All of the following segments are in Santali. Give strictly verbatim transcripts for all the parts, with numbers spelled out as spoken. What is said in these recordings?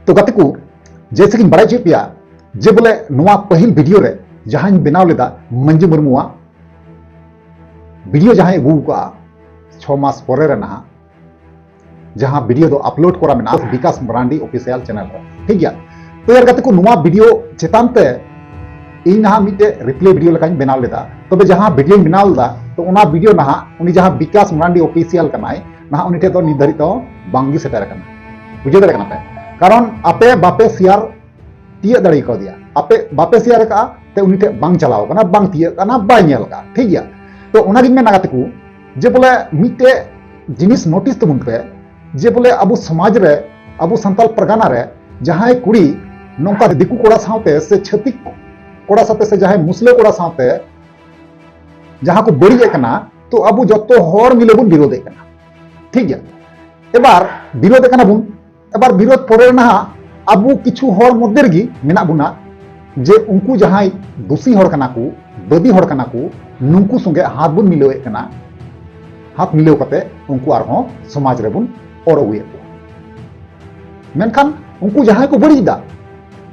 ᱛᱚ ᱜᱟᱛᱮ ᱠᱚ, ᱡᱮᱭᱥᱮ ᱠᱤᱧ ᱵᱟᱲᱟᱭ ᱦᱚᱪᱚᱭᱮᱫ ᱯᱮᱭᱟ ᱡᱮ ᱵᱚᱞᱮ ᱱᱚᱣᱟ ᱯᱟᱹᱦᱤᱞ ᱵᱷᱤᱰᱤᱭᱳ ᱨᱮ ᱡᱟᱦᱟᱸᱧ ᱵᱮᱱᱟᱣ ᱞᱮᱫᱟ ᱢᱟᱹᱱᱡᱩ ᱢᱩᱨᱢᱩᱣᱟᱜ ᱵᱷᱤᱰᱤᱭᱳ ᱡᱟᱦᱟᱸᱭ ᱟᱹᱜᱩ ᱟᱠᱟᱫᱼᱟ ᱪᱷᱚ ᱢᱟᱥ ᱯᱚᱨᱮ ᱨᱮ ᱱᱟᱦᱟᱜ, ᱡᱟᱦᱟᱸ ᱵᱷᱤᱰᱤᱭᱳ ᱫᱚ ᱟᱯᱞᱳᱰ ᱠᱚᱨᱟ ᱢᱮᱱᱟᱜᱼᱟ ᱵᱤᱠᱟᱥ ᱢᱟᱨᱟᱱᱰᱤ ᱚᱯᱷᱤᱥᱤᱭᱟᱞ ᱪᱮᱱᱮᱞ ᱨᱮ, ᱴᱷᱤᱠ ᱜᱮᱭᱟ᱾ ᱛᱚ ᱭᱟᱨ ᱜᱟᱛᱮ ᱠᱚ, ᱱᱚᱣᱟ ᱵᱷᱤᱰᱤᱭᱳ ᱪᱮᱛᱟᱱ ᱛᱮ ᱤᱧ ᱱᱟᱦᱟᱜ ᱢᱤᱫᱴᱮᱡ ᱨᱤᱯᱞᱟᱭ ᱵᱷᱤᱰᱤᱭᱳ ᱞᱮᱠᱟᱧ ᱵᱮᱱᱟᱣ ᱞᱮᱫᱟ᱾ ᱛᱚᱵᱮ ᱡᱟᱦᱟᱸ ᱵᱷᱤᱰᱤᱭᱳᱧ ᱵᱮᱱᱟᱣ ᱞᱮᱫᱟ, ᱛᱚ ᱚᱱᱟ ᱵᱷᱤᱰᱤᱭᱳ ᱱᱟᱦᱟᱜ ᱩᱱᱤ ᱡᱟᱦᱟᱸ ᱵᱤᱠᱟᱥ ᱢᱟᱨᱟᱱᱰᱤ ᱚᱯᱷᱤᱥᱤᱭᱟᱞ ᱠᱟᱱᱟᱭ, ᱱᱟᱦᱟᱜ ᱩᱱᱤ ᱴᱷᱮᱡ ᱫᱚ ᱱᱤᱛ ᱫᱷᱟᱹᱨᱤᱡ ᱫᱚ ᱵᱟᱝᱜᱮ ᱥᱮᱴᱮᱨ ᱟᱠᱟᱱᱟ᱾ ᱵᱩᱡᱷᱟᱹᱣ ᱫᱟᱲᱮᱭᱟᱜ ᱠᱟᱱᱟ ᱯᱮ? ᱠᱟᱨᱚᱱ ᱟᱯᱮ ᱵᱟᱯᱮ ᱥᱮᱭᱟᱨ ᱛᱤᱭᱟᱹᱜ ᱫᱟᱲᱮ ᱠᱟᱣᱫᱮᱭᱟ, ᱟᱯᱮ ᱵᱟᱯᱮ ᱥᱮᱭᱟᱨ ᱟᱠᱟᱫᱼᱟ, ᱛᱮ ᱩᱱᱤ ᱴᱷᱮᱡ ᱵᱟᱝ ᱪᱟᱞᱟᱣ ᱟᱠᱟᱱᱟ, ᱵᱟᱝ ᱛᱤᱭᱟᱹᱜ ᱟᱠᱟᱱᱟ, ᱵᱟᱭ ᱧᱮᱞ ᱟᱠᱟᱫᱼᱟ, ᱴᱷᱤᱠ ᱜᱮᱭᱟ᱾ ᱛᱚ ᱚᱱᱟᱜᱤᱧ ᱢᱮᱱᱟ ᱜᱟᱛᱮ ᱠᱚ, ᱡᱮ ᱵᱚᱞᱮ ᱢᱤᱫᱴᱮᱡ ᱡᱤᱱᱤᱥ ᱱᱳᱴᱤᱥ ᱛᱟᱵᱚᱱ ᱯᱮ, ᱡᱮ ᱵᱚᱞᱮ ᱟᱵᱚ ᱥᱚᱢᱟᱡᱽ ᱨᱮ, ᱟᱵᱚ ᱥᱟᱱᱛᱟᱞ ᱯᱟᱨᱜᱟᱱᱟ ᱨᱮ ᱡᱟᱦᱟᱸᱭ ᱠᱩᱲᱤ ᱱᱚᱝᱠᱟ ᱫᱤᱠᱩ ᱠᱚᱲᱟ ᱥᱟᱶᱛᱮ ᱥᱮ ᱪᱷᱟᱹᱛᱤᱠ ᱠᱚᱲᱟ ᱥᱟᱶᱛᱮ ᱥᱮ ᱡᱟᱦᱟᱸᱭ ᱢᱩᱥᱞᱟᱹ ᱠᱚᱲᱟ ᱥᱟᱶᱛᱮ ᱡᱟᱦᱟᱸ ᱠᱚ ᱵᱟᱹᱲᱤᱡ ᱮᱫ ᱠᱟᱱᱟ, ᱛᱚ ᱟᱵᱚ ᱡᱚᱛᱚ ᱦᱚᱲ ᱢᱤᱞᱮ ᱵᱚᱱ ᱵᱤᱨᱳᱫ ᱮᱫ ᱠᱟᱱᱟ, ᱴᱷᱤᱠ ᱜᱮᱭᱟ᱾ ᱮᱵᱟᱨ ᱵᱤᱨᱳᱫ ᱮᱫ ᱠᱟᱱᱟ ᱵᱚᱱ, ᱮᱵᱟᱨ ᱵᱤᱨᱳᱫ ᱯᱚᱨᱮ ᱱᱟᱦᱟᱜ ᱟᱵᱚ ᱠᱤᱪᱷᱩ ᱦᱚᱲ ᱢᱚᱫᱽᱫᱷᱮ ᱨᱮᱜᱮ ᱢᱮᱱᱟᱜ ᱵᱚᱱᱟ ᱡᱮ ᱩᱱᱠᱩ ᱡᱟᱦᱟᱸᱭ ᱫᱩᱥᱤ ᱦᱚᱲ ᱠᱟᱱᱟ ᱠᱚ, ᱵᱟᱹᱫᱤ ᱦᱚᱲ ᱠᱟᱱᱟ ᱠᱚ, ᱱᱩᱠᱩ ᱥᱚᱸᱜᱮ ᱦᱟᱛ ᱵᱚᱱ ᱢᱤᱞᱟᱹᱣᱮᱫ ᱠᱟᱱᱟ᱾ ᱦᱟᱛ ᱢᱤᱞᱟᱹᱣ ᱠᱟᱛᱮ ᱩᱱᱠᱩ ᱟᱨᱦᱚᱸ ᱥᱚᱢᱟᱡᱽ ᱨᱮᱵᱚᱱ ᱚᱨ ᱟᱹᱜᱩᱭᱮᱫ ᱠᱚᱣᱟ᱾ ᱢᱮᱱᱠᱷᱟᱱ ᱩᱱᱠᱩ ᱡᱟᱦᱟᱸᱭ ᱠᱚ ᱵᱟᱹᱲᱤᱡ ᱮᱫᱟ,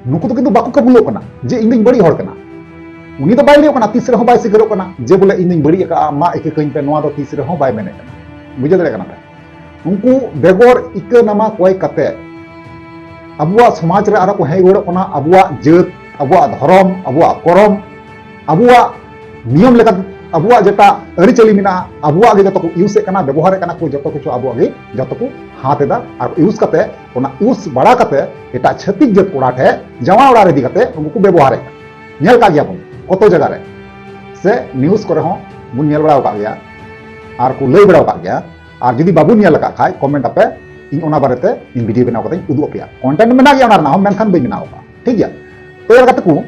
ᱱᱩᱠᱩ ᱫᱚ ᱠᱤᱱᱛᱩ ᱵᱟᱠᱚ ᱠᱟᱵᱩᱞᱚᱜ ᱠᱟᱱᱟ ᱡᱮ ᱤᱧ ᱫᱚᱧ ᱵᱟᱹᱲᱤᱡ ᱦᱚᱲ ᱠᱟᱱᱟ᱾ ᱩᱱᱤ ᱫᱚ ᱵᱟᱭ ᱞᱟᱹᱭᱚᱜ ᱠᱟᱱᱟ, ᱛᱤᱥ ᱨᱮᱦᱚᱸ ᱵᱟᱭ ᱥᱤᱠᱟᱹᱨᱚᱜ ᱠᱟᱱᱟ ᱡᱮ ᱵᱚᱞᱮ ᱤᱧ ᱫᱚᱧ ᱵᱟᱹᱲᱤᱡ ᱟᱠᱟᱫᱼᱟ, ᱢᱟ ᱤᱠᱟᱹ ᱠᱟᱹᱧ ᱯᱮ, ᱱᱚᱣᱟ ᱫᱚ ᱛᱤᱥ ᱨᱮᱦᱚᱸ ᱵᱟᱭ ᱢᱮᱱᱮᱫ ᱠᱟᱱᱟ᱾ ᱵᱩᱡᱷᱟᱹᱣ ᱫᱟᱲᱮᱭᱟᱜ ᱠᱟᱱᱟ ᱯᱮ? ᱩᱱᱠᱩ ᱵᱮᱜᱚᱨ ᱤᱠᱟᱹ ᱱᱟᱢᱟ ᱠᱚᱭ ᱠᱟᱛᱮ ᱟᱵᱚᱣᱟᱜ ᱥᱚᱢᱟᱡᱽ ᱨᱮ ᱟᱨᱚ ᱠᱚ ᱦᱮᱡ ᱨᱩᱣᱟᱹᱲᱚᱜ ᱠᱟᱱᱟ, ᱟᱵᱚᱣᱟᱜ ᱡᱟᱹᱛ, ᱟᱵᱚᱣᱟᱜ ᱫᱷᱚᱨᱚᱢ, ᱟᱵᱚᱣᱟᱜ ᱠᱚᱨᱚᱢ, ᱟᱵᱚᱣᱟᱜ ᱱᱤᱭᱚᱢ ᱞᱮᱠᱟᱛᱮ ᱟᱵᱚᱣᱟᱜ ᱡᱮᱴᱟ ᱟᱹᱨᱤᱪᱟᱹᱞᱤ ᱢᱮᱱᱟᱜᱼᱟ, ᱟᱵᱚᱣᱟᱜ ᱜᱮ ᱡᱚᱛᱚ ᱠᱚ ᱤᱭᱩᱡᱽ ᱮᱫ ᱠᱟᱱᱟ, ᱵᱮᱵᱚᱦᱟᱨᱮᱫ ᱠᱟᱱᱟ ᱠᱚ, ᱡᱚᱛᱚ ᱠᱤᱪᱷᱩ ᱟᱵᱚᱣᱟᱜ ᱜᱮ ᱡᱚᱛᱚ ᱠᱚ ᱦᱟᱛ ᱮᱫᱟ᱾ ᱟᱨ ᱤᱭᱩᱡᱽ ᱠᱟᱛᱮ, ᱚᱱᱟ ᱤᱭᱩᱡᱽ ᱵᱟᱲᱟ ᱠᱟᱛᱮ ᱮᱴᱟᱜ ᱪᱷᱟᱹᱛᱤᱠ ᱡᱟᱹᱛ ᱠᱚᱲᱟ ᱴᱷᱮᱡ ᱡᱟᱶᱟᱭ ᱚᱲᱟᱜ ᱨᱮ ᱤᱫᱤ ᱠᱟᱛᱮ ᱩᱱᱠᱩ ᱠᱚ ᱵᱮᱵᱚᱦᱟᱨᱮᱫ ᱠᱟᱱᱟ᱾ ᱧᱮᱞ ᱠᱟᱜ ᱜᱮᱭᱟ ᱵᱚᱱ ᱠᱚᱛᱚ ᱡᱟᱭᱜᱟ ᱨᱮ, ᱥᱮ ᱱᱤᱭᱩᱡᱽ ᱠᱚᱨᱮ ᱦᱚᱸ ᱵᱚᱱ ᱧᱮᱞ ᱵᱟᱲᱟ ᱟᱠᱟᱫ ᱜᱮᱭᱟ ᱟᱨ ᱠᱚ ᱞᱟᱹᱭ ᱵᱟᱲᱟ ᱟᱠᱟᱫ ᱜᱮᱭᱟ᱾ ᱟᱨ ᱡᱩᱫᱤ ᱵᱟᱵᱚᱱ ᱧᱮᱞ ᱟᱠᱟᱫ ᱠᱷᱟᱡ, ᱠᱚᱢᱮᱱᱴ ᱟᱯᱮ, ᱤᱧ ᱚᱱᱟ ᱵᱟᱨᱮᱛᱮ ᱤᱧ ᱵᱷᱤᱰᱤᱭᱳ ᱵᱮᱱᱟᱣ ᱠᱟᱛᱮᱧ ᱩᱫᱩᱜ ᱟᱯᱮᱭᱟ᱾ ᱠᱚᱱᱴᱮᱱᱴ ᱢᱮᱱᱟᱜ ᱜᱮᱭᱟ ᱚᱱᱟ ᱨᱮᱱᱟᱜ ᱦᱚᱸ, ᱢᱮᱱᱠᱷᱟᱱ ᱵᱟᱹᱧ ᱵᱮᱱᱟᱣ ᱟᱠᱟᱫᱼᱟ, ᱴᱷᱤᱠ ᱜᱮᱭᱟ᱾ ᱛᱚ ᱭᱟᱨ ᱜᱟᱛᱮ ᱠᱚ,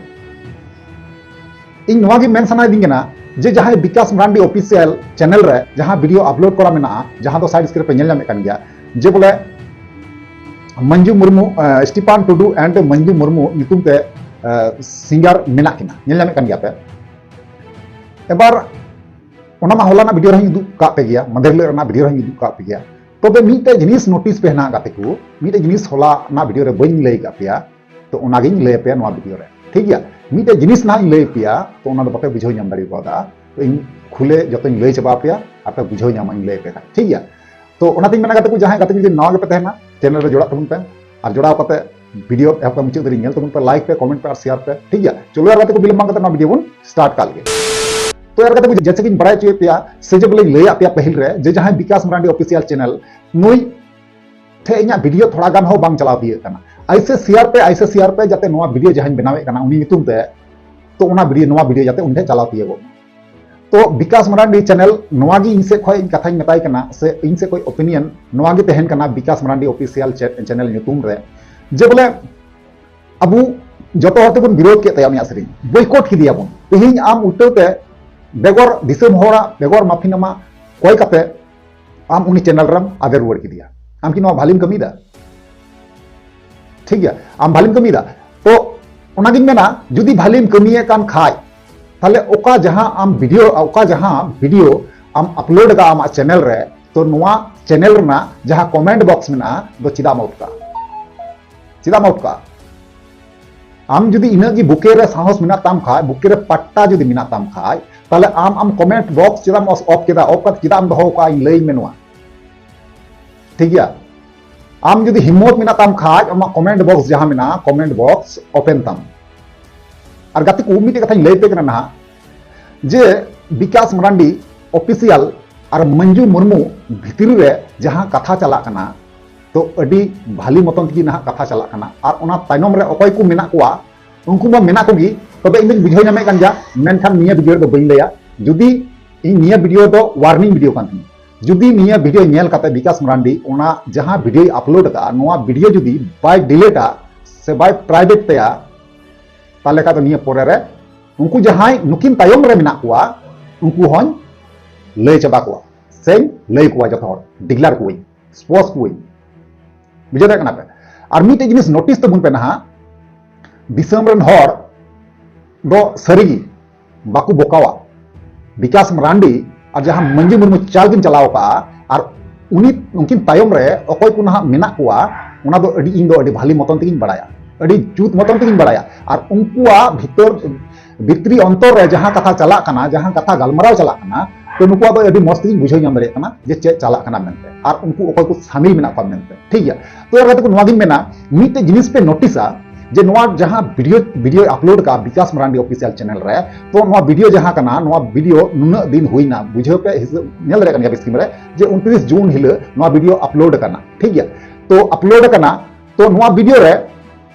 ᱤᱧ ᱱᱚᱣᱟ ᱜᱮ ᱢᱮᱱ ᱥᱟᱱᱟᱭᱮᱫᱤᱧ ᱠᱟᱱᱟ ᱡᱮ ᱡᱟᱦᱟᱸᱭ ᱵᱤᱠᱟᱥ ᱢᱟᱨᱟᱱᱰᱤ ᱚᱯᱷᱤᱥᱤᱭᱟᱞ ᱪᱮᱱᱮᱞ ᱨᱮ ᱡᱟᱦᱟᱸ ᱵᱷᱤᱰᱤᱭᱳ ᱟᱯᱞᱳᱰ ᱠᱚᱨᱟ ᱢᱮᱱᱟᱜᱼᱟ, ᱡᱟᱦᱟᱸ ᱫᱚ ᱥᱟᱭᱤᱰ ᱥᱠᱨᱤᱱ ᱨᱮ ᱯᱮ ᱧᱮᱞ ᱧᱟᱢᱮᱫ ᱠᱟᱱ ᱜᱮᱭᱟ, ᱡᱮ ᱵᱚᱞᱮ ᱢᱚᱧᱡᱩ ᱢᱩᱨᱢᱩ, ᱟᱸ, ᱥᱴᱤᱯᱟᱱ ᱴᱩᱰᱩ and ᱢᱚᱧᱡᱩ ᱢᱩᱨᱢᱩ ᱧᱩᱛᱩᱢ ᱛᱮ, ᱟᱸ, ᱥᱤᱝᱜᱟᱨ ᱢᱮᱱᱟᱜ ᱠᱤᱱᱟ, ᱧᱮᱞ ᱧᱟᱢᱮᱫ ᱠᱟᱱ ᱜᱮᱭᱟ ᱯᱮ᱾ ᱮᱵᱟᱨ ᱚᱱᱟ ᱢᱟ ᱦᱚᱞᱟᱱᱟᱜ ᱵᱷᱤᱰᱤᱭᱳ ᱨᱮᱦᱚᱸᱧ ᱩᱫᱩᱜ ᱠᱟᱜ ᱯᱮ ᱜᱮᱭᱟ, ᱢᱟᱫᱷᱮᱨ ᱦᱤᱞᱳᱜ ᱨᱮᱱᱟᱜ ᱵᱷᱤᱰᱤᱭᱳ ᱨᱮᱦᱚᱸᱧ ᱩᱫᱩᱜ ᱠᱟᱜ ᱯᱮ ᱜᱮᱭᱟ᱾ ᱛᱚᱵᱮ ᱢᱤᱫᱴᱮᱡ ᱡᱤᱱᱤᱥ ᱱᱳᱴᱤᱥ ᱯᱮ ᱦᱮᱱᱟᱜ ᱜᱟᱛᱮ ᱠᱚ, ᱢᱤᱫᱴᱮᱡ ᱡᱤᱱᱤᱥ ᱦᱚᱞᱟ ᱨᱮᱱᱟᱜ ᱵᱷᱤᱰᱤᱭᱳ ᱨᱮ ᱵᱟᱹᱧ ᱞᱟᱹᱭ ᱟᱠᱟᱫ ᱯᱮᱭᱟ, ᱛᱚ ᱚᱱᱟᱜᱤᱧ ᱞᱟᱹᱭ ᱟᱯᱮᱭᱟ ᱱᱚᱣᱟ ᱵᱷᱤᱰᱤᱭᱳ ᱨᱮ, ᱴᱷᱤᱠ ᱜᱮᱭᱟ? ᱢᱤᱫᱴᱮᱡ ᱡᱤᱱᱤᱥ ᱱᱟᱦᱟᱜ ᱤᱧ ᱞᱟᱹᱭ ᱟᱯᱮᱭᱟ, ᱛᱚ ᱚᱱᱟ ᱫᱚ ᱵᱟᱯᱮ ᱵᱩᱡᱷᱟᱹᱣ ᱧᱟᱢ ᱫᱟᱲᱮ ᱠᱟᱣᱫᱟ᱾ ᱛᱚ ᱤᱧ ᱠᱷᱩᱞᱮ ᱡᱚᱛᱚᱧ ᱞᱟᱹᱭ ᱪᱟᱵᱟ ᱟᱯᱮᱭᱟ, ᱟᱯᱮ ᱵᱩᱡᱷᱟᱹᱣ ᱧᱟᱢᱟ ᱤᱧ ᱞᱟᱹᱭ ᱟᱯᱮ ᱠᱷᱟᱱ, ᱴᱷᱤᱠ ᱜᱮᱭᱟ? ᱛᱚ ᱚᱱᱟᱛᱤᱧ ᱢᱮᱱᱟ ᱜᱟᱛᱮ ᱠᱚ, ᱡᱟᱦᱟᱸᱭ ᱜᱟᱛᱮ ᱠᱚ ᱡᱩᱫᱤ ᱱᱟᱣᱟ ᱜᱮᱯᱮ ᱛᱟᱦᱮᱱᱟ, ᱪᱮᱱᱮᱞ ᱨᱮ ᱡᱚᱲᱟᱜ ᱛᱟᱵᱚᱱ ᱯᱮ, ᱟᱨ ᱡᱚᱲᱟᱣ ᱠᱟᱛᱮ ᱵᱷᱤᱰᱤᱭᱳ ᱮᱦᱚᱵ ᱠᱷᱚᱱ ᱢᱩᱪᱟᱹᱫ ᱫᱷᱟᱹᱵᱤᱡ ᱧᱮᱞ ᱛᱟᱵᱚᱱ ᱯᱮ, ᱞᱟᱭᱤᱠ ᱯᱮ, ᱠᱚᱢᱮᱱᱴ ᱯᱮ ᱟᱨ ᱥᱮᱭᱟᱨ ᱯᱮ, ᱴᱷᱤᱠ ᱜᱮᱭᱟ? ᱪᱚᱞᱚ ᱟᱨ ᱜᱟᱛᱮ ᱠᱚ, ᱵᱤᱞᱚᱢ ᱵᱟᱝ ᱠᱟᱛᱮ ᱱᱚᱣᱟ ᱵᱷᱤᱰᱤᱭᱳ ᱵᱚᱱ ᱥᱴᱟᱨᱴ ᱠᱟᱜ ᱞᱮᱜᱮ᱾ ᱛᱚ ᱟᱨ ᱜᱟᱛᱮ ᱠᱚ, ᱡᱮᱭᱥᱮ ᱠᱤᱧ ᱵᱟᱲᱟᱭ ᱦᱚᱪᱚᱭᱮᱫ ᱯᱮᱭᱟ, ᱥᱮ ᱡᱮ ᱵᱚᱞᱮᱧ ᱞᱟᱹᱭᱟᱫ ᱯᱮᱭᱟ ᱯᱟᱹᱦᱤᱞ ᱨᱮ, ᱡᱮ ᱡᱟᱦᱟᱸᱭ ᱵᱤᱠᱟᱥ ᱢᱟᱨᱟᱱᱰᱤ ᱚᱯᱷᱤᱥᱤᱭᱟᱞ ᱪᱮᱱᱮᱞ, ᱱᱩᱭ ᱴᱷᱮᱡ ᱤᱧᱟᱹᱜ ᱵᱷᱤᱰᱤᱭᱳ ᱛᱷᱚᱲᱟ ᱜᱟᱱ ᱦᱚᱸ ᱵᱟᱝ ᱪᱟᱞᱟᱣ ᱛᱤᱭᱟᱹᱜ ᱠᱟᱱᱟ᱾ ᱟᱭᱥᱮ ᱥᱮᱭᱟᱨ ᱯᱮ, ᱟᱭᱥᱮ ᱥᱮᱭᱟᱨ ᱯᱮ, ᱡᱟᱛᱮ ᱱᱚᱣᱟ ᱵᱷᱤᱰᱤᱭᱳ ᱡᱟᱦᱟᱸᱧ ᱵᱮᱱᱟᱣᱮᱫ ᱠᱟᱱᱟ ᱩᱱᱤ ᱧᱩᱛᱩᱢ ᱛᱮ, ᱛᱚ ᱚᱱᱟ ᱵᱷᱤᱰᱤᱭᱳ, ᱱᱚᱣᱟ ᱵᱷᱤᱰᱤᱭᱳ ᱡᱟᱛᱮ ᱩᱱᱤ ᱴᱷᱮᱡ ᱪᱟᱞᱟᱣ ᱛᱤᱭᱟᱹᱜᱚᱜ ᱢᱟ᱾ ᱛᱚ ᱵᱤᱠᱟᱥ ᱢᱟᱨᱟᱱᱰᱤ ᱪᱮᱱᱮᱞ, ᱱᱚᱣᱟ ᱜᱮ ᱤᱧ ᱥᱮᱫ ᱠᱷᱚᱡ ᱤᱧ ᱠᱟᱛᱷᱟᱧ ᱢᱮᱛᱟᱭ ᱠᱟᱱᱟ, ᱥᱮ ᱤᱧ ᱥᱮᱫ ᱠᱷᱚᱡ ᱳᱯᱤᱱᱤᱭᱚᱱ ᱱᱚᱣᱟ ᱜᱮ ᱛᱟᱦᱮᱱ ᱠᱟᱱᱟ ᱵᱤᱠᱟᱥ ᱢᱟᱨᱟᱱᱰᱤ ᱚᱯᱷᱤᱥᱤᱭᱟᱞ ᱪᱮ-, ᱪᱮᱱᱮᱞ ᱧᱩᱛᱩᱢ ᱨᱮ, ᱡᱮ ᱵᱚᱞᱮ ᱟᱵᱚ ᱡᱚᱛᱚ ᱦᱚᱲ ᱛᱮᱵᱚᱱ ᱵᱤᱨᱳᱫ ᱠᱮᱫ ᱛᱟᱭᱟ ᱩᱱᱤᱭᱟᱜ ᱥᱮᱨᱮᱧ, ᱵᱚᱭᱠᱚᱴ ᱠᱮᱫᱮᱭᱟᱵᱚᱱ᱾ ᱛᱮᱦᱮᱧ ᱟᱢ ᱩᱞᱴᱟᱹᱣ ᱛᱮ ᱵᱮᱜᱚᱨ ᱫᱤᱥᱚᱢ ᱦᱚᱲᱟᱜ, ᱵᱮᱜᱚᱨ ᱢᱟᱯᱷᱤᱱᱟᱢᱟ ᱠᱚᱭ ᱠᱟᱛᱮ ᱟᱢ ᱩᱱᱤ ᱪᱮᱱᱮᱞ ᱨᱮᱢ ᱟᱫᱮᱨ ᱨᱩᱣᱟᱹᱲ ᱠᱮᱫᱮᱭᱟ᱾ ᱟᱢ ᱠᱤ ᱱᱚᱣᱟ ᱵᱷᱟᱞᱤᱢ ᱠᱟᱹᱢᱤᱭᱮᱫᱟ? ᱴᱷᱤᱠ ᱜᱮᱭᱟ, ᱟᱢ ᱵᱷᱟᱞᱤᱢ ᱠᱟᱹᱢᱤᱭᱮᱫᱟ᱾ ᱛᱚ ᱚᱱᱟᱜᱤᱧ ᱢᱮᱱᱟ, ᱡᱩᱫᱤ ᱵᱷᱟᱞᱤᱢ ᱠᱟᱹᱢᱤᱭᱮᱫ ᱠᱟᱱ ᱠᱷᱟᱡ, ᱛᱟᱦᱞᱮ ᱚᱠᱟ ᱡᱟᱦᱟᱸ ᱟᱢ ᱵᱷᱤᱰᱤᱭᱳ, ᱚᱠᱟ ᱡᱟᱦᱟᱸ ᱵᱷᱤᱰᱤᱭᱳ ᱟᱢ ᱟᱯᱞᱳᱰ ᱟᱠᱟᱫ ᱟᱢᱟᱜ ᱪᱮᱱᱮᱞ ᱨᱮ, ᱛᱚ ᱱᱚᱣᱟ ᱪᱮᱱᱮᱞ ᱨᱮᱱᱟᱜ ᱡᱟᱦᱟᱸ ᱠᱚᱢᱮᱱᱴ ᱵᱚᱠᱥ ᱢᱮᱱᱟᱜᱼᱟ, ᱫᱚ ᱪᱮᱫᱟᱜ ᱮᱢ ᱟᱣᱩᱴ ᱠᱟᱜᱼᱟ? ᱪᱮᱫᱟᱜ ᱮᱢ ᱟᱣᱩᱴ ᱠᱟᱜᱼᱟ? ᱟᱢ ᱡᱩᱫᱤ ᱤᱱᱟᱹᱜ ᱜᱮ ᱵᱩᱠᱮ ᱨᱮ ᱥᱟᱦᱚᱥ ᱢᱮᱱᱟᱜ ᱛᱟᱢ ᱠᱷᱟᱡ, ᱵᱩᱠᱮ ᱨᱮ ᱯᱟᱴᱴᱟ ᱡᱩᱫᱤ ᱢᱮᱱᱟᱜ ᱛᱟᱢ ᱠᱷᱟᱡ, ᱛᱟᱦᱞᱮ ᱟᱢ, ᱟᱢ ᱠᱚᱢᱮᱱᱴ ᱵᱚᱠᱥ ᱪᱮᱫᱟᱜ ᱮᱢ ᱚᱯᱷ ᱠᱮᱫᱟ? ᱚᱯᱷ ᱠᱟᱛᱮ ᱪᱮᱫᱟᱜ ᱮᱢ ᱫᱚᱦᱚ ᱠᱟᱜᱼᱟ? ᱤᱧ ᱞᱟᱹᱭᱟᱹᱧ ᱢᱮ ᱱᱚᱣᱟ, ᱴᱷᱤᱠ ᱜᱮᱭᱟ? ᱟᱢ ᱡᱩᱫᱤ ᱦᱤᱢᱢᱚᱛ ᱢᱮᱱᱟᱜ ᱛᱟᱢ ᱠᱷᱟᱡ, ᱟᱢᱟᱜ ᱠᱚᱢᱮᱱᱴ ᱵᱚᱠᱥ ᱡᱟᱦᱟᱸ ᱢᱮᱱᱟᱜᱼᱟ, ᱠᱚᱢᱮᱱᱴ ᱵᱚᱠᱥ ᱳᱯᱮᱱ ᱛᱟᱢ᱾ ᱟᱨ ᱜᱟᱛᱮ ᱠᱚ, ᱢᱤᱫᱴᱮᱡ ᱠᱟᱛᱷᱟᱧ ᱞᱟᱹᱭ ᱟᱯᱮ ᱠᱟᱱᱟ ᱱᱟᱦᱟᱜ, ᱡᱮ ᱵᱤᱠᱟᱥ ᱢᱟᱨᱟᱱᱰᱤ ᱚᱯᱷᱤᱥᱤᱭᱟᱞ ᱟᱨ ᱢᱚᱧᱡᱩ ᱢᱩᱨᱢᱩ ᱵᱷᱤᱛᱨᱤ ᱨᱮ ᱡᱟᱦᱟᱸ ᱠᱟᱛᱷᱟ ᱪᱟᱞᱟᱜ ᱠᱟᱱᱟ, ᱛᱚ ᱟᱹᱰᱤ ᱵᱷᱟᱞᱤ ᱢᱚᱛᱚᱱ ᱛᱮᱜᱮ ᱱᱟᱦᱟᱜ ᱠᱟᱛᱷᱟ ᱪᱟᱞᱟᱜ ᱠᱟᱱᱟ᱾ ᱟᱨ ᱚᱱᱟ ᱛᱟᱭᱱᱚᱢ ᱨᱮ ᱚᱠᱚᱭ ᱠᱚ ᱢᱮᱱᱟᱜ ᱠᱚᱣᱟ, ᱩᱱᱠᱩ ᱢᱟ ᱢᱮᱱᱟᱜ ᱠᱚᱜᱮ, ᱛᱚᱵᱮ ᱤᱧ ᱫᱚᱧ ᱵᱩᱡᱷᱟᱹᱣ ᱧᱟᱢᱮᱫ ᱠᱟᱱ ᱜᱮᱭᱟ, ᱢᱮᱱᱠᱷᱟᱱ ᱱᱤᱭᱟᱹ ᱵᱷᱤᱰᱤᱭᱳ ᱨᱮᱫᱚ ᱵᱟᱹᱧ ᱞᱟᱹᱭᱟ᱾ ᱡᱩᱫᱤ ᱤᱧ, ᱱᱤᱭᱟᱹ ᱵᱷᱤᱰᱤᱭᱳ ᱫᱚ ᱣᱟᱨᱱᱤᱝ ᱵᱷᱤᱰᱤᱭᱳ ᱠᱟᱱ ᱛᱤᱧᱟ, ᱡᱩᱫᱤ ᱱᱤᱭᱟᱹ ᱵᱷᱤᱰᱤᱭᱳ ᱧᱮᱞ ᱠᱟᱛᱮ ᱵᱤᱠᱟᱥ ᱢᱟᱨᱟᱱᱰᱤ ᱚᱱᱟ ᱡᱟᱦᱟᱸ ᱵᱷᱤᱰᱤᱭᱳᱭ ᱟᱯᱞᱳᱰ ᱟᱠᱟᱫᱼᱟ, ᱱᱚᱣᱟ ᱵᱷᱤᱰᱤᱭᱳ ᱡᱩᱫᱤ ᱵᱟᱭ ᱰᱤᱞᱤᱴᱟ ᱥᱮ ᱵᱟᱭ ᱯᱨᱟᱭᱵᱷᱮᱴ ᱛᱟᱭᱟ, ᱛᱟᱦᱞᱮ ᱠᱷᱟᱡ ᱫᱚ ᱱᱤᱭᱟᱹ ᱯᱚᱨᱮ ᱨᱮ ᱩᱱᱠᱩ ᱡᱟᱦᱟᱸᱭ ᱱᱩᱠᱤᱱ ᱛᱟᱭᱚᱢ ᱨᱮ ᱢᱮᱱᱟᱜ ᱠᱚᱣᱟ, ᱩᱱᱠᱩ ᱦᱚᱸᱧ ᱞᱟᱹᱭ ᱪᱟᱵᱟ ᱠᱚᱣᱟ, ᱥᱮᱧ ᱞᱟᱹᱭ ᱠᱚᱣᱟ ᱡᱚᱛᱚ ᱦᱚᱲ, ᱰᱤᱠᱞᱮᱭᱟᱨ ᱠᱚᱣᱟᱹᱧ, ᱥᱯᱳᱡ ᱠᱚᱣᱟᱹᱧ᱾ ᱵᱩᱡᱷᱟᱹᱣ ᱫᱟᱲᱮᱭᱟᱜ ᱠᱟᱱᱟ ᱯᱮ? ᱟᱨ ᱢᱤᱫᱴᱮᱡ ᱡᱤᱱᱤᱥ ᱱᱳᱴᱤᱥ ᱛᱟᱵᱚᱱ ᱯᱮ ᱱᱟᱦᱟᱜ, ᱫᱤᱥᱚᱢ ᱨᱮᱱ ᱦᱚᱲ ᱫᱚ ᱥᱟᱹᱨᱤᱜᱮ ᱵᱟᱠᱚ ᱵᱚᱠᱟᱣᱟ᱾ ᱵᱤᱠᱟᱥ ᱢᱟᱨᱟᱱᱰᱤ ᱟᱨ ᱡᱟᱦᱟᱸ ᱢᱟᱹᱱᱡᱤ ᱢᱩᱨᱢᱩ ᱪᱟᱞ ᱠᱤᱱ ᱪᱟᱞᱟᱣ ᱟᱠᱟᱫᱼᱟ, ᱟᱨ ᱩᱱᱤ, ᱩᱱᱠᱤᱱ ᱛᱟᱭᱚᱢ ᱨᱮ ᱚᱠᱚᱭ ᱠᱚ ᱱᱟᱦᱟᱜ ᱢᱮᱱᱟᱜ ᱠᱚᱣᱟ, ᱚᱱᱟ ᱫᱚ ᱟᱹᱰᱤ, ᱤᱧ ᱫᱚ ᱟᱹᱰᱤ ᱵᱷᱟᱞᱤ ᱢᱚᱛᱚᱱ ᱛᱮᱜᱤᱧ ᱵᱟᱲᱟᱭᱟ, ᱟᱹᱰᱤ ᱡᱩᱛ ᱢᱚᱛᱚᱱ ᱛᱮᱜᱤᱧ ᱵᱟᱲᱟᱭᱟ᱾ ᱟᱨ ᱩᱱᱠᱩᱣᱟᱜ ᱵᱷᱤᱛᱟᱹᱨ, ᱵᱷᱤᱛᱨᱤ ᱚᱱᱛᱚᱨ ᱨᱮ ᱡᱟᱦᱟᱸ ᱠᱟᱛᱷᱟ ᱪᱟᱞᱟᱜ ᱠᱟᱱᱟ, ᱡᱟᱦᱟᱸ ᱠᱟᱛᱷᱟ ᱜᱟᱞᱢᱟᱨᱟᱣ ᱪᱟᱞᱟᱜ ᱠᱟᱱᱟ, ᱛᱚ ᱱᱩᱠᱩᱣᱟᱜ ᱫᱚ ᱟᱹᱰᱤ ᱢᱚᱡᱽ ᱛᱮᱜᱤᱧ ᱵᱩᱡᱷᱟᱹᱣ ᱧᱟᱢ ᱫᱟᱲᱮᱭᱟᱜ ᱠᱟᱱᱟ ᱡᱮ ᱪᱮᱫ ᱪᱟᱞᱟᱜ ᱠᱟᱱᱟ ᱢᱮᱱᱛᱮ, ᱟᱨ ᱩᱱᱠᱩ ᱚᱠᱚᱭ ᱠᱚ ᱥᱟᱢᱤᱞ ᱢᱮᱱᱟᱜ ᱠᱚᱣᱟ ᱢᱮᱱᱛᱮ᱾ ᱴᱷᱤᱠ ᱜᱮᱭᱟ, ᱛᱚ ᱮᱨ ᱠᱟᱛᱮ ᱠᱚ ᱱᱚᱣᱟ ᱜᱤᱧ ᱢᱮᱱᱟ, ᱢᱤᱫᱴᱮᱡ ᱡᱤᱱᱤᱥ ᱯᱮ ᱱᱳᱴᱤᱥᱟ, ᱡᱮ ᱱᱚᱣᱟ ᱡᱟᱦᱟᱸ ᱵᱷᱤᱰᱤᱭᱳ, ᱵᱷᱤᱰᱤᱭᱳᱭ ᱟᱯᱞᱳᱰ ᱠᱟᱜᱼᱟ ᱵᱤᱠᱟᱥ ᱢᱟᱨᱟᱱᱰᱤ ᱚᱯᱷᱤᱥᱤᱭᱟᱞ ᱪᱮᱱᱮᱞ ᱨᱮ, ᱛᱚ ᱱᱚᱣᱟ ᱵᱷᱤᱰᱤᱭᱳ ᱡᱟᱦᱟᱸ ᱠᱟᱱᱟ, ᱱᱚᱣᱟ ᱵᱷᱤᱰᱤᱭᱳ ᱱᱩᱱᱟᱹᱜ ᱫᱤᱱ ᱦᱩᱭᱱᱟ, ᱵᱩᱡᱷᱟᱹᱣ ᱯᱮ, ᱦᱤᱥᱟᱹᱵ ᱧᱮᱞ ᱫᱟᱲᱮᱭᱟᱜ ᱠᱟᱱ ᱜᱮᱭᱟ ᱯᱮ ᱥᱠᱨᱤᱱ ᱨᱮ, ᱡᱮ ᱩᱱᱛᱨᱤᱥ ᱡᱩᱱ ᱦᱤᱞᱳᱜ ᱱᱚᱣᱟ ᱵᱷᱤᱰᱤᱭᱳ ᱟᱯᱞᱳᱰ ᱟᱠᱟᱱᱟ᱾ ᱴᱷᱤᱠ ᱜᱮᱭᱟ, ᱛᱚ ᱟᱯᱞᱳᱰ ᱟᱠᱟᱱᱟ, ᱛᱚ ᱱᱚᱣᱟ ᱵᱷᱤᱰᱤᱭᱳ ᱨᱮ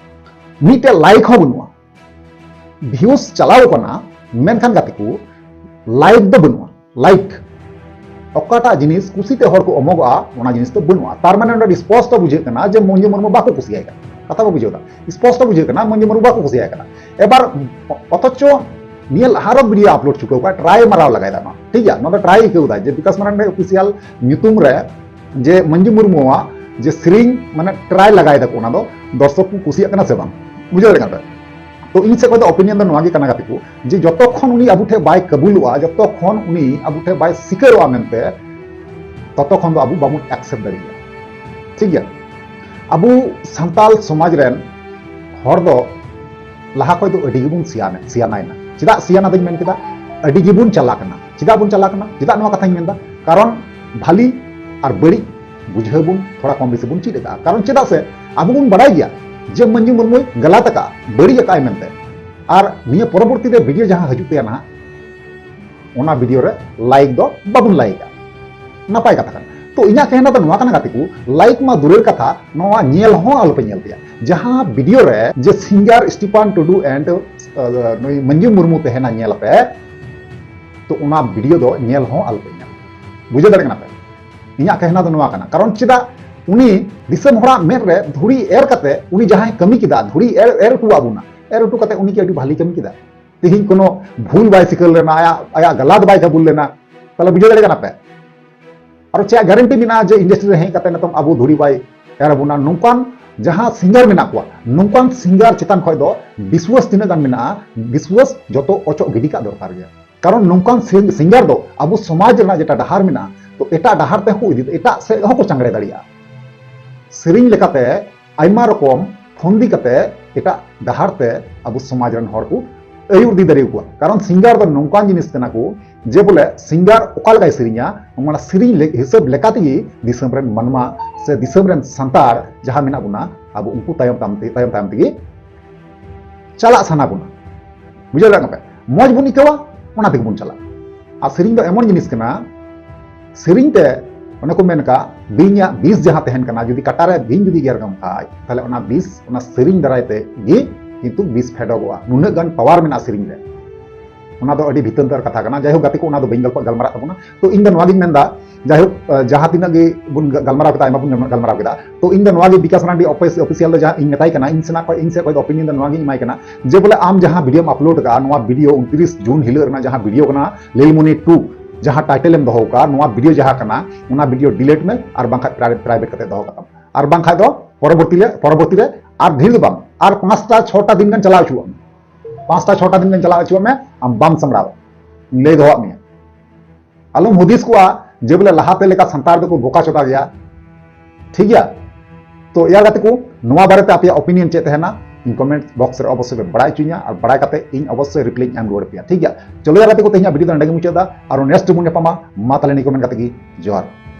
ᱢᱤᱫᱴᱮᱡ ᱞᱟᱭᱤᱠ ᱦᱚᱸ ᱵᱟᱹᱱᱩᱜᱼᱟ, ᱵᱷᱤᱭᱩᱥ ᱪᱟᱞᱟᱣ ᱟᱠᱟᱱᱟ, ᱢᱮᱱᱠᱷᱟᱱ ᱜᱟᱛᱮ ᱠᱚ, ᱞᱟᱭᱤᱠ ᱫᱚ ᱵᱟᱹᱱᱩᱜᱼᱟ᱾ ᱞᱟᱭᱤᱠ, ᱚᱠᱟᱴᱟᱜ ᱡᱤᱱᱤᱥ ᱠᱩᱥᱤᱛᱮ ᱦᱚᱲ ᱠᱚ ᱮᱢᱚᱜᱚᱜᱼᱟ, ᱚᱱᱟ ᱡᱤᱱᱤᱥ ᱫᱚ ᱵᱟᱹᱱᱩᱜᱼᱟ᱾ ᱛᱟᱨ ᱢᱟᱱᱮ ᱱᱚᱰᱮ ᱟᱹᱰᱤ ᱥᱯᱚᱥᱴᱚ ᱵᱩᱡᱷᱟᱹᱜ ᱠᱟᱱᱟ ᱡᱮ ᱢᱚᱧᱡᱩ ᱢᱩᱨᱢᱩ ᱵᱟᱠᱚ ᱠᱩᱥᱤᱭᱟᱭ ᱠᱟᱱᱟ᱾ ᱠᱟᱛᱷᱟ ᱵᱚ ᱵᱩᱡᱷᱟᱹᱣ ᱫᱟ, ᱥᱯᱚᱥᱴᱚ ᱵᱩᱡᱷᱟᱹᱜ ᱠᱟᱱᱟ ᱢᱚᱧᱡᱩ ᱢᱩᱨᱢᱩ ᱵᱟᱠᱚ ᱠᱩᱥᱤᱭᱟᱭ ᱠᱟᱱᱟ᱾ ᱮᱵᱟᱨ ᱚᱛᱷᱚᱪᱚ ᱱᱤᱭᱟᱹ ᱞᱟᱦᱟ ᱨᱮ ᱵᱷᱤᱰᱤᱭᱳ ᱟᱯᱞᱳᱰ ᱪᱩᱠᱟᱹᱣ ᱠᱟᱜᱼᱟ, ᱴᱨᱟᱭ ᱢᱟᱨᱟᱣ ᱞᱟᱜᱟᱭ ᱫᱟ ᱱᱚᱣᱟ, ᱴᱷᱤᱠ ᱜᱮᱭᱟ, ᱱᱚᱣᱟ ᱫᱚ ᱴᱨᱟᱭ ᱟᱹᱭᱠᱟᱹᱣ ᱫᱟ ᱡᱮ ᱵᱤᱠᱟᱥ ᱢᱟᱨᱟᱱᱰᱤ ᱚᱯᱷᱤᱥᱤᱭᱟᱞ ᱧᱩᱛᱩᱢ ᱨᱮ ᱡᱮ ᱢᱚᱧᱡᱩ ᱢᱩᱨᱢᱩᱣᱟᱜ ᱡᱮ ᱥᱮᱨᱮᱧ ᱢᱟᱱᱮ ᱴᱨᱟᱭ ᱞᱟᱜᱟᱭ ᱫᱟᱠᱚ, ᱚᱱᱟ ᱫᱚ ᱫᱚᱨᱥᱚᱠ ᱠᱚ ᱠᱩᱥᱤᱭᱟᱜ ᱠᱟᱱᱟ ᱥᱮ ᱵᱟᱝ, ᱵᱩᱡᱷᱟᱹᱣ ᱫᱟᱲᱮᱭᱟᱜ ᱠᱟᱱᱟ ᱯᱮ? ᱛᱚ ᱤᱧ ᱥᱮᱫ ᱠᱷᱚᱱ ᱫᱚ ᱚᱯᱤᱱᱤᱭᱚᱱ ᱫᱚ ᱱᱚᱣᱟ ᱜᱮ ᱠᱟᱱᱟ ᱜᱟᱛᱮ ᱠᱚ, ᱡᱮ ᱡᱚᱛᱚ ᱠᱷᱚᱱ ᱩᱱᱤ ᱟᱵᱚ ᱴᱷᱮᱱ ᱵᱟᱭ ᱠᱟᱹᱵᱩᱞᱚᱜᱼᱟ, ᱡᱚᱛᱚ ᱠᱷᱚᱱ ᱩᱱᱤ ᱟᱵᱚ ᱴᱷᱮᱱ ᱵᱟᱭ ᱥᱤᱠᱟᱹᱨᱚᱜᱼᱟ ᱢᱮᱱᱛᱮ, ᱛᱚᱛᱚ ᱠᱷᱚᱱ ᱫᱚ ᱟᱵᱚ ᱵᱟᱵᱚᱱ ᱮᱠᱥᱮᱯᱴ ᱫᱟᱲᱮᱭᱟᱜᱼᱟ᱾ ᱴᱷᱤᱠ ᱜᱮᱭᱟ, ᱟᱵᱚ ᱥᱟᱱᱛᱟᱞ ᱥᱚᱢᱟᱡᱽ ᱨᱮᱱ ᱦᱚᱲ ᱫᱚ ᱞᱟᱦᱟ ᱠᱷᱚᱱ ᱫᱚ ᱟᱹᱰᱤ ᱜᱮᱵᱚᱱ ᱥᱤᱭᱟᱱ, ᱥᱤᱭᱟᱱᱟᱭᱮᱱᱟ᱾ ᱪᱮᱫᱟᱜ ᱥᱤᱭᱟᱱᱟ ᱫᱚᱧ ᱢᱮᱱ ᱠᱮᱫᱟ? ᱟᱹᱰᱤ ᱜᱮᱵᱚᱱ ᱪᱟᱞᱟᱜ ᱠᱟᱱᱟ᱾ ᱪᱮᱫᱟᱜ ᱵᱚᱱ ᱪᱟᱞᱟᱜ ᱠᱟᱱᱟ? ᱪᱮᱫᱟᱜ ᱱᱚᱣᱟ ᱠᱟᱛᱷᱟᱧ ᱢᱮᱱᱫᱟ? ᱠᱟᱨᱚᱱ ᱵᱷᱟᱞᱤ ᱟᱨ ᱵᱟᱹᱲᱤᱡ ᱵᱩᱡᱷᱟᱹᱣ ᱵᱚᱱ ᱛᱷᱚᱲᱟ ᱠᱚᱢ ᱵᱮᱥᱤ ᱵᱚᱱ ᱪᱮᱫ ᱟᱠᱟᱫᱼᱟ᱾ ᱠᱟᱨᱚᱱ ᱪᱮᱫᱟᱜ ᱥᱮ ᱟᱵᱚ ᱵᱚᱱ ᱵᱟᱲᱟᱭ ᱜᱮᱭᱟ ᱡᱮ ᱢᱟᱹᱱᱡᱩ ᱢᱩᱨᱢᱩᱭ ᱜᱟᱞᱟᱛ ᱟᱠᱟᱫᱼᱟ, ᱵᱟᱹᱲᱤᱡ ᱟᱠᱟᱫᱼᱟᱭ ᱢᱮᱱᱛᱮ᱾ ᱟᱨ ᱱᱤᱭᱟᱹ ᱯᱚᱨᱚᱵᱚᱨᱛᱤ ᱨᱮ ᱵᱷᱤᱰᱤᱭᱳ ᱡᱟᱦᱟᱸ ᱦᱤᱡᱩᱜ ᱛᱟᱭᱟ ᱱᱟᱦᱟᱜ, ᱚᱱᱟ ᱵᱷᱤᱰᱤᱭᱳ ᱨᱮ ᱞᱟᱭᱤᱠ ᱫᱚ ᱵᱟᱵᱚᱱ ᱞᱟᱭᱤᱠᱟ᱾ ᱱᱟᱯᱟᱭ ᱠᱟᱛᱷᱟ ᱠᱟᱱᱟ᱾ ᱛᱚ ᱤᱧᱟᱹᱜ ᱠᱟᱹᱦᱱᱟ ᱫᱚ ᱱᱚᱣᱟ ᱠᱟᱱᱟ ᱜᱟᱛᱮ ᱠᱚ, ᱞᱟᱭᱤᱠ ᱢᱟ ᱫᱩᱨᱮᱨ ᱠᱟᱛᱷᱟ, ᱱᱚᱣᱟ ᱧᱮᱞ ᱦᱚᱸ ᱟᱞᱚᱯᱮ ᱧᱮᱞ ᱛᱟᱭᱟ᱾ ᱡᱟᱦᱟᱸ ᱵᱷᱤᱰᱤᱭᱳ ᱨᱮ ᱡᱮ ᱥᱤᱝᱜᱟᱨ ᱥᱴᱤᱯᱟᱱ ᱴᱩᱰᱩ and, ᱟᱸ, ᱱᱩᱭ ᱢᱟᱹᱱᱡᱩ ᱢᱩᱨᱢᱩ ᱛᱟᱦᱮᱱᱟ, ᱧᱮᱞ ᱯᱮ, ᱛᱚ ᱚᱱᱟ ᱵᱷᱤᱰᱤᱭᱳ ᱫᱚ ᱧᱮᱞ ᱦᱚᱸ ᱟᱞᱚᱯᱮ ᱧᱮᱞ᱾ ᱵᱩᱡᱷᱟᱹᱣ ᱫᱟᱲᱮᱭᱟᱜ ᱠᱟᱱᱟ ᱯᱮ? ᱤᱧᱟᱹᱜ ᱠᱟᱹᱦᱱᱟ ᱫᱚ ᱱᱚᱣᱟ ᱠᱟᱱᱟ᱾ ᱠᱟᱨᱚᱱ ᱪᱮᱫᱟᱜ ᱩᱱᱤ ᱫᱤᱥᱚᱢ ᱦᱚᱲᱟᱜ ᱢᱮᱫ ᱨᱮ ᱫᱷᱩᱲᱤ ᱮᱨ ᱠᱟᱛᱮ, ᱩᱱᱤ ᱡᱟᱦᱟᱸᱭ ᱠᱟᱹᱢᱤ ᱠᱮᱫᱟ, ᱫᱷᱩᱲᱤ ᱮᱨ, ᱮᱨ ᱦᱚᱴᱚᱣᱟᱜ ᱵᱚᱱᱟ, ᱮᱨ ᱦᱚᱴᱚ ᱠᱟᱛᱮ ᱩᱱᱤ ᱠᱤ ᱟᱹᱰᱤ ᱵᱷᱟᱞᱤ ᱠᱟᱹᱢᱤ ᱠᱮᱫᱟ? ᱛᱮᱦᱮᱧ ᱠᱳᱱᱳ ᱵᱷᱩᱞ ᱵᱟᱭ ᱥᱤᱠᱟᱹᱨ ᱞᱮᱱᱟ, ᱟᱭᱟᱜ, ᱟᱭᱟᱜ ᱜᱟᱞᱟᱛ ᱵᱟᱭ ᱠᱟᱵᱩᱞ ᱞᱮᱱᱟ, ᱛᱟᱦᱞᱮ ᱵᱩᱡᱷᱟᱹᱣ ᱫᱟᱲᱮᱭᱟᱜ ᱠᱟᱱᱟ ᱯᱮ? ᱟᱨᱚ ᱪᱮᱫ ᱜᱟᱨᱮᱱᱴᱤ ᱢᱮᱱᱟᱜᱼᱟ ᱡᱮ ᱤᱱᱰᱟᱥᱴᱨᱤ ᱨᱮ ᱦᱮᱡ ᱠᱟᱛᱮ ᱱᱤᱛᱚᱝ ᱟᱵᱚ ᱫᱷᱩᱲᱤ ᱵᱟᱭ ᱮᱨ ᱟᱵᱚᱱᱟ? ᱱᱚᱝᱠᱟᱱ ᱡᱟᱦᱟᱸ ᱥᱤᱝᱜᱟᱨ ᱢᱮᱱᱟᱜ ᱠᱚᱣᱟ, ᱱᱚᱝᱠᱟᱱ ᱥᱤᱝᱜᱟᱨ ᱪᱮᱛᱟᱱ ᱠᱷᱚᱱ ᱫᱚ ᱵᱤᱥᱣᱟᱥ ᱛᱤᱱᱟᱹᱜ ᱜᱟᱱ ᱢᱮᱱᱟᱜᱼᱟ, ᱵᱤᱥᱣᱟᱥ ᱡᱚᱛᱚ ᱚᱪᱚᱜ ᱜᱤᱰᱤ ᱠᱟᱜ ᱫᱚᱨᱠᱟᱨ ᱜᱮ᱾ ᱠᱟᱨᱚᱱ ᱱᱚᱝᱠᱟᱱ ᱥᱤᱝ-, ᱥᱤᱝᱜᱟᱨ ᱫᱚ ᱟᱵᱚ ᱥᱚᱢᱟᱡᱽ ᱨᱮᱱᱟᱜ ᱡᱮᱴᱟ ᱰᱟᱦᱟᱨ ᱢᱮᱱᱟᱜᱼᱟ, ᱮᱴᱟᱜ ᱰᱟᱦᱟᱨ ᱛᱮᱦᱚᱸ ᱠᱚ ᱤᱫᱤ, ᱮᱴᱟᱜ ᱥᱮᱫ ᱦᱚᱸᱠᱚ ᱪᱟᱝᱜᱲᱮ ᱫᱟᱲᱮᱭᱟᱜᱼᱟ᱾ ᱥᱮᱨᱮᱧ ᱞᱮᱠᱟᱛᱮ ᱟᱭᱢᱟ ᱨᱚᱠᱚᱢ ᱯᱷᱚᱱᱫᱤ ᱠᱟᱛᱮ ᱮᱴᱟᱜ ᱰᱟᱦᱟᱨ ᱛᱮ ᱟᱵᱚ ᱥᱚᱢᱟᱡᱽ ᱨᱮᱱ ᱦᱚᱲ ᱠᱚ ᱟᱹᱭᱩᱨ ᱤᱫᱤ ᱫᱟᱲᱮᱭᱟᱠᱚᱣᱟ᱾ ᱠᱟᱨᱚᱱ ᱥᱤᱝᱜᱟᱨ ᱫᱚ ᱱᱚᱝᱠᱟᱱ ᱡᱤᱱᱤᱥ ᱠᱟᱱᱟ ᱠᱚ ᱡᱮ ᱵᱚᱞᱮ ᱥᱤᱝᱜᱟᱨ ᱚᱠᱟ ᱞᱮᱠᱟᱭ ᱥᱮᱨᱮᱧᱟ, ᱚᱱᱟ ᱥᱮᱨᱮᱧ ᱞᱮ-, ᱦᱤᱥᱟᱹᱵ ᱞᱮᱠᱟ ᱛᱮᱜᱮ ᱫᱤᱥᱚᱢ ᱨᱮᱱ ᱢᱟᱱᱣᱟ ᱥᱮ ᱫᱤᱥᱚᱢ ᱨᱮᱱ ᱥᱟᱱᱛᱟᱲ ᱡᱟᱦᱟᱸ ᱢᱮᱱᱟᱜ ᱵᱚᱱᱟ, ᱟᱵᱚ ᱩᱱᱠᱩ ᱛᱟᱭᱚᱢ ᱛᱟᱭᱚᱢ ᱛᱮ, ᱛᱟᱭᱚᱢ ᱛᱟᱭᱚᱢ ᱛᱮᱜᱮ ᱪᱟᱞᱟᱜ ᱥᱟᱱᱟ ᱵᱚᱱᱟ᱾ ᱵᱩᱡᱷᱟᱹᱣ ᱫᱟᱲᱮᱭᱟᱜ ᱠᱟᱱᱟ ᱯᱮ? ᱢᱚᱡᱽ ᱵᱚᱱ ᱟᱹᱭᱠᱟᱹᱣᱟ, ᱚᱱᱟ ᱛᱮᱜᱮ ᱵᱚᱱ ᱪᱟᱞᱟᱜᱼᱟ᱾ ᱟᱨ ᱥᱮᱨᱮᱧ ᱫᱚ ᱮᱢᱚᱱ ᱡᱤᱱᱤᱥ ᱠᱟᱱᱟ, ᱥᱮᱨᱮᱧ ᱛᱮ ᱚᱱᱮ ᱠᱚ ᱢᱮᱱ ᱠᱟᱜ, ᱵᱤᱧᱟᱜ ᱵᱤᱥ ᱡᱟᱦᱟᱸ ᱛᱟᱦᱮᱱ ᱠᱟᱱᱟ, ᱡᱩᱫᱤ ᱠᱟᱴᱟ ᱨᱮ ᱵᱤᱧ ᱡᱩᱫᱤ ᱜᱮᱨ ᱠᱟᱢ ᱠᱷᱟᱡ, ᱛᱟᱦᱞᱮ ᱚᱱᱟ ᱵᱤᱥ, ᱚᱱᱟ ᱥᱮᱨᱮᱧ ᱫᱟᱨᱟᱭ ᱛᱮ ᱜᱮ ᱠᱤᱱᱛᱩ ᱵᱤᱥ ᱯᱷᱮᱰᱚᱜᱚᱜᱼᱟ᱾ ᱱᱩᱱᱟᱹᱜ ᱜᱟᱱ ᱯᱟᱣᱟᱨ ᱢᱮᱱᱟᱜᱼᱟ ᱥᱮᱨᱮᱧ ᱨᱮ᱾ ᱚᱱᱟ ᱫᱚ ᱟᱹᱰᱤ ᱵᱷᱤᱛᱟᱹᱨ ᱠᱟᱛᱷᱟ ᱠᱟᱱᱟ᱾ ᱡᱟᱭᱦᱳᱠ ᱜᱟᱛᱮ ᱠᱚ, ᱚᱱᱟ ᱫᱚ ᱵᱟᱹᱧ ᱜᱟᱞᱯᱟ-, ᱜᱟᱞᱢᱟᱨᱟᱜ ᱛᱟᱵᱚᱱᱟ᱾ ᱛᱚ ᱤᱧ ᱫᱚ ᱱᱚᱣᱟ ᱜᱤᱧ ᱢᱮᱱᱫᱟ, ᱡᱟᱭᱦᱳᱠ, ᱟᱸ, ᱡᱟᱦᱟᱸ ᱛᱤᱱᱟᱹᱜ ᱜᱮ ᱵᱚᱱ ᱜᱟ-, ᱜᱟᱞᱢᱟᱨᱟᱣ ᱠᱮᱫᱟ, ᱟᱭᱢᱟ ᱵᱚᱱ ᱜᱟᱞᱢᱟᱨᱟᱣ ᱠᱮᱫᱟ᱾ ᱛᱚ ᱤᱧ ᱫᱚ ᱱᱚᱣᱟ ᱜᱮ ᱵᱤᱠᱟᱥ ᱢᱟᱨᱟᱱᱰᱤ ᱚᱯᱷᱤᱥ-, ᱚᱯᱷᱤᱥᱤᱭᱟᱞ ᱫᱚ ᱡᱟᱦᱟᱸ ᱤᱧ ᱢᱮᱛᱟᱭ ᱠᱟᱱᱟ, ᱤᱧ ᱥᱮᱱᱟᱜ ᱠᱷᱚᱡ, ᱤᱧ ᱥᱮᱫ ᱠᱷᱚᱡ ᱫᱚ ᱚᱯᱤᱱᱤᱭᱚᱱ ᱫᱚ ᱱᱚᱣᱟ ᱜᱤᱧ ᱮᱢᱟᱭ ᱠᱟᱱᱟ ᱡᱮ ᱵᱚᱞᱮ ᱟᱢ ᱡᱟᱦᱟᱸ ᱵᱷᱤᱰᱤᱭᱳᱢ ᱟᱯᱞᱳᱰ ᱠᱟᱜᱼᱟ, ᱱᱚᱣᱟ ᱵᱷᱤᱰᱤᱭᱳ ᱩᱱᱛᱨᱤᱥ ᱡᱩᱱ ᱦᱤᱞᱳᱜ ᱨᱮᱱᱟᱜ ᱡᱟᱦᱟᱸ ᱵᱷᱤᱰᱤᱭᱳ ᱠᱟᱱᱟ, ᱞᱤᱞᱢᱚᱱᱤ ᱴᱩ, ᱡᱟᱦᱟᱸ ᱴᱟᱭᱴᱮᱞ ᱮᱢ ᱫᱚᱦᱚ ᱠᱟᱜᱼᱟ, ᱱᱚᱣᱟ ᱵᱷᱤᱰᱤᱭᱳ ᱡᱟᱦᱟᱸ ᱠᱟᱱᱟ, ᱚᱱᱟ ᱵᱷᱤᱰᱤᱭᱳ ᱰᱤᱞᱤᱴ ᱢᱮ, ᱟᱨ ᱵᱟᱝᱠᱷᱟᱡ ᱯᱨᱟᱭ-, ᱯᱨᱟᱭᱵᱷᱮᱴ ᱠᱟᱛᱮ ᱫᱚᱦᱚ ᱠᱟᱛᱟᱢ, ᱟᱨ ᱵᱟᱝᱠᱷᱟᱡ ᱫᱚ ᱯᱚᱨᱚᱵᱚᱨᱛᱤ ᱨᱮ, ᱯᱚᱨᱚᱵᱚᱨᱛᱤ ᱨᱮ ᱟᱨ ᱰᱷᱮᱨ ᱫᱚ ᱵᱟᱝ, ᱟᱨ ᱯᱟᱸᱪᱴᱟ ᱪᱷᱚᱴᱟ ᱫᱤᱱ ᱜᱟᱱ ᱪᱟᱞᱟᱣ ᱦᱚᱪᱚᱣᱟᱜ ᱢᱮ, ᱯᱟᱸᱪᱴᱟ ᱪᱷᱚᱴᱟ ᱫᱤᱱ ᱜᱟᱱ ᱪᱟᱞᱟᱣ ᱦᱚᱪᱚᱣᱟᱜ ᱢᱮ, ᱟᱢ ᱵᱟᱢ ᱥᱟᱢᱵᱲᱟᱣᱟ᱾ ᱤᱧ ᱞᱟᱹᱭ ᱫᱚᱦᱚᱣᱟᱜ ᱢᱮᱭᱟ᱾ ᱟᱞᱚᱢ ᱦᱩᱫᱤᱥ ᱠᱚᱜᱼᱟ ᱡᱮ ᱵᱚᱞᱮ ᱞᱟᱦᱟᱛᱮ ᱞᱮᱠᱟ ᱥᱟᱱᱛᱟᱲ ᱫᱚᱠᱚ ᱵᱚᱠᱟ ᱪᱚᱫᱟ ᱜᱮᱭᱟ᱾ ᱴᱷᱤᱠ ᱜᱮᱭᱟ? ᱛᱚ ᱭᱟᱨ ᱜᱟᱛᱮ ᱠᱚ, ᱱᱚᱣᱟ ᱵᱟᱨᱮᱛᱮ ᱟᱯᱮᱭᱟᱜ ᱚᱯᱤᱱᱤᱭᱚᱱ ᱪᱮᱫ ᱛᱟᱦᱮᱱᱟ, ᱤᱧ ᱠᱚᱢᱮᱱᱴ ᱵᱚᱠᱥ ᱨᱮ ᱚᱵᱚᱥᱥᱳᱭ ᱯᱮ ᱵᱟᱲᱟᱭ ᱦᱚᱪᱚᱧᱟ, ᱟᱨ ᱵᱟᱲᱟᱭ ᱠᱟᱛᱮ ᱤᱧ ᱚᱵᱚᱥᱥᱳᱭ ᱨᱤᱯᱞᱟᱭ ᱤᱧ ᱮᱢ ᱨᱩᱣᱟᱹᱲ ᱟᱯᱮᱭᱟ᱾ ᱴᱷᱤᱠ ᱜᱮᱭᱟ? ᱪᱚᱞᱚ ᱭᱟᱨ ᱜᱟᱛᱮ ᱠᱚ, ᱛᱮᱦᱮᱧᱟᱜ ᱵᱷᱤᱰᱤᱭᱳ ᱫᱚ ᱱᱚᱸᱰᱮ ᱜᱮ ᱢᱩᱪᱟᱹᱫ ᱫᱟ᱾ ᱟᱨᱚ ᱱᱮᱠᱥᱴ ᱵᱚᱱ ᱧᱟᱯᱟᱢᱟ᱾ ᱢᱟ ᱛᱟᱦᱞᱮ ᱱᱤᱭᱟᱹ ᱠᱚ ᱢᱮᱱ ᱠᱟᱛᱮ ᱜᱮ ᱡᱚᱦᱟᱨ᱾